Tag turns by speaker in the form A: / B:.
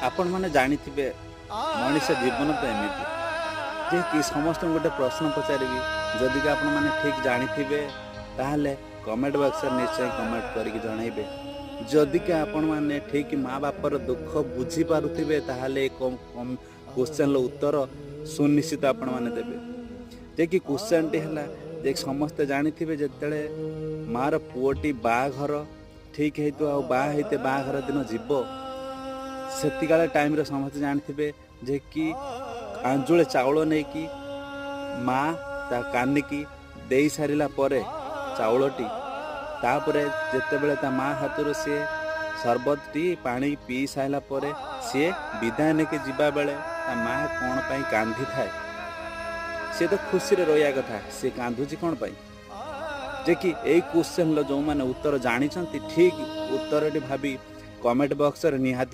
A: ଆପଣମାନେ ଜାଣିଥିବେ, ମଣିଷ ଜୀବନ ତ ଏମିତି ଯେ କି ସମସ୍ତଙ୍କୁ ଗୋଟେ ପ୍ରଶ୍ନ ପଚାରିବି। ଯଦି କି ଆପଣମାନେ ଠିକ୍ ଜାଣିଥିବେ, ତାହେଲେ କମେଣ୍ଟ ବକ୍ସରେ ନିଶ୍ଚୟ କମେଣ୍ଟ କରିକି ଜଣାଇବେ। ଯଦି କି ଆପଣମାନେ ଠିକ୍ ମା ବାପାର ଦୁଃଖ ବୁଝିପାରୁଥିବେ, ତାହେଲେ ଏ କ୍ୱେଶ୍ଚନର ଉତ୍ତର ସୁନିଶ୍ଚିତ ଆପଣମାନେ ଦେବେ। ଯେ କି କ୍ୱେଶ୍ଚନଟି ହେଲା ଯେ ସମସ୍ତେ ଜାଣିଥିବେ, ଯେତେବେଳେ ମାର ପୁଅଟି ବାହାଘର ଠିକ୍ ହେଇଥିବ ଆଉ ବାହା ହେଇତେ ବାହାଘର ଦିନ ଯିବ, ସେତିକାଳେ ଟାଇମ୍ରେ ସମସ୍ତେ ଜାଣିଥିବେ ଯେ କି ଆଞ୍ଜୁଳେ ଚାଉଳ ନେଇକି ମା ତା କାନିକି ଦେଇ ସାରିଲା ପରେ ଚାଉଳଟି, ତାପରେ ଯେତେବେଳେ ତା ମା ହାତରୁ ସିଏ ସରବତଟି ପାଣି ପିଇ ସାରିଲା ପରେ ସିଏ ବିଦାୟ ନେଇକି ଯିବା ବେଳେ ତା ମା କ'ଣ ପାଇଁ କାନ୍ଦିଥାଏ? ସିଏ ତ ଖୁସିରେ ରହିବା କଥା, ସିଏ କାନ୍ଦୁଛି କ'ଣ ପାଇଁ? ଯେ କି ଏଇ କ୍ୱେଶ୍ଚନର ଯେଉଁମାନେ ଉତ୍ତର ଜାଣିଛନ୍ତି, ଠିକ୍ ଉତ୍ତରଟି ଭାବି କମେଣ୍ଟ ବକ୍ସରେ ନିହାତି